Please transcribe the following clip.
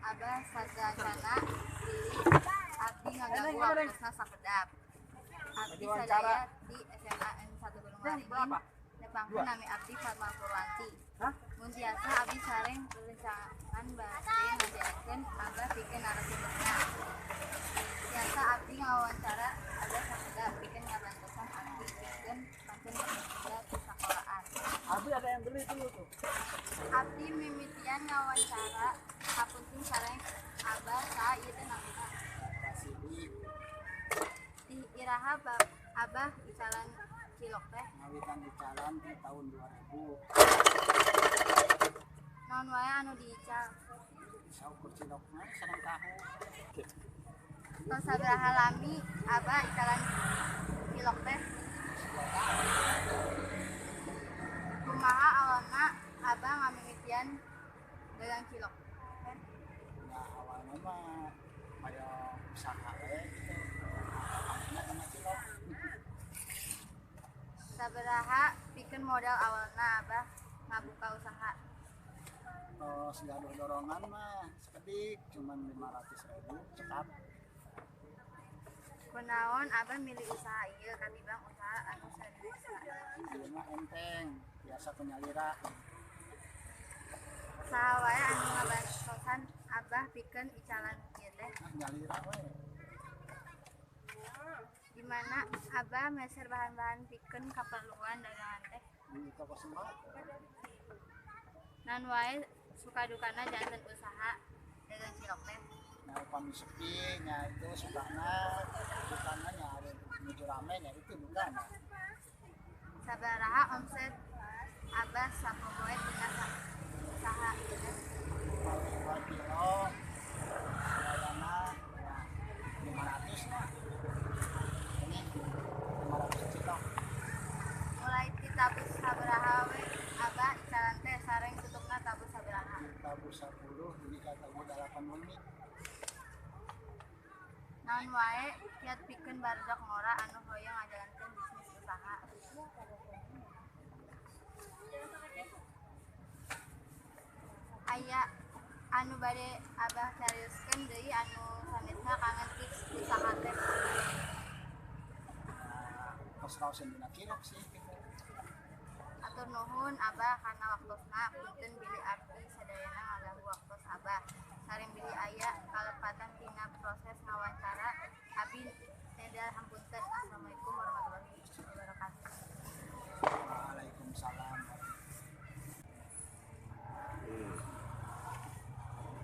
Abah sadacana bilih abdi ngaganggu waktosna sakedap. Abdi sadaya di SMA N1 Gunung Waringin. Nepangkeun nami abdi Fatma Purwanti. Mun tiasa abdi sareng rerencangan bade ngajakeun Abah pikeun narasumberna. Tiasa abdi ngawawancara Abah sakedap pikeun ngabantosan abdi pikeun pancen kinerja di sakolaan. Abi ada yang beli dulu tuh. Abdi mimitian ngawancara hapunten sareng Abah saha ieu teh namina? Sidik. Ti iraha Abah icalan cilok teh? Ngawitan icalan di tahun 2000. Naon wae anu diical? Saukur cilok mah sareng tahu. Tos sabaraha lami Abah icalan cilok teh? Kumaha awalna Abah ngamimitian dagang cilok teh? Ya awalnya mah kaya usaha we gitu. Awalnya kana cilok. Sabaraha pikeun modal awalna Abah ngabuka usaha? Tos gaduh dorongan mah sakedik, cuman 500.000 cekap. Kunaon Abah milih usaha ieu katimbang usaha anu sanesna? Ieu mah enteng, biasa ku nyalira. Saha wae anu ngabantosan Abah pikeun icalan ieu teh? Nah, nyalira we. Di mana Abah meser bahan-bahan pikeun kaperluan dagangan teh? Di toko sembako. Naon wae suka dukana janten usaha dagang cilok teh? Nya upami sepi nya itu sukana, dukana nya ari nuju rame nya itu dukana. Sabaraha omset Abah sapopoe tina usaha ieu teh? Upami 2 kilo sadayana ya 500 lah. Ini 500 cilok. Mulai ti tabuh sabaraha we Abah icalan teh sareng tutupna tabuh sabaraha? Tabuh 10 dugi ka tabuh 8 wengi. Naon wae kiat pikeun barudak ngora anu hoyong ngajalankeun bisnis usaha? Aya anu bade Abah carioskeun deui anu sanesna kangen tips usaha teh? Tos raoseun dina cilok sih gitu. Hatur nuhun Abah kana waktosna, punten bilih abdi sadayana ngaganggu waktos Abah. Sareng bilih aya kalepatan tina proses ngawancara, abdi nedel hapunten. Assalamualaikum.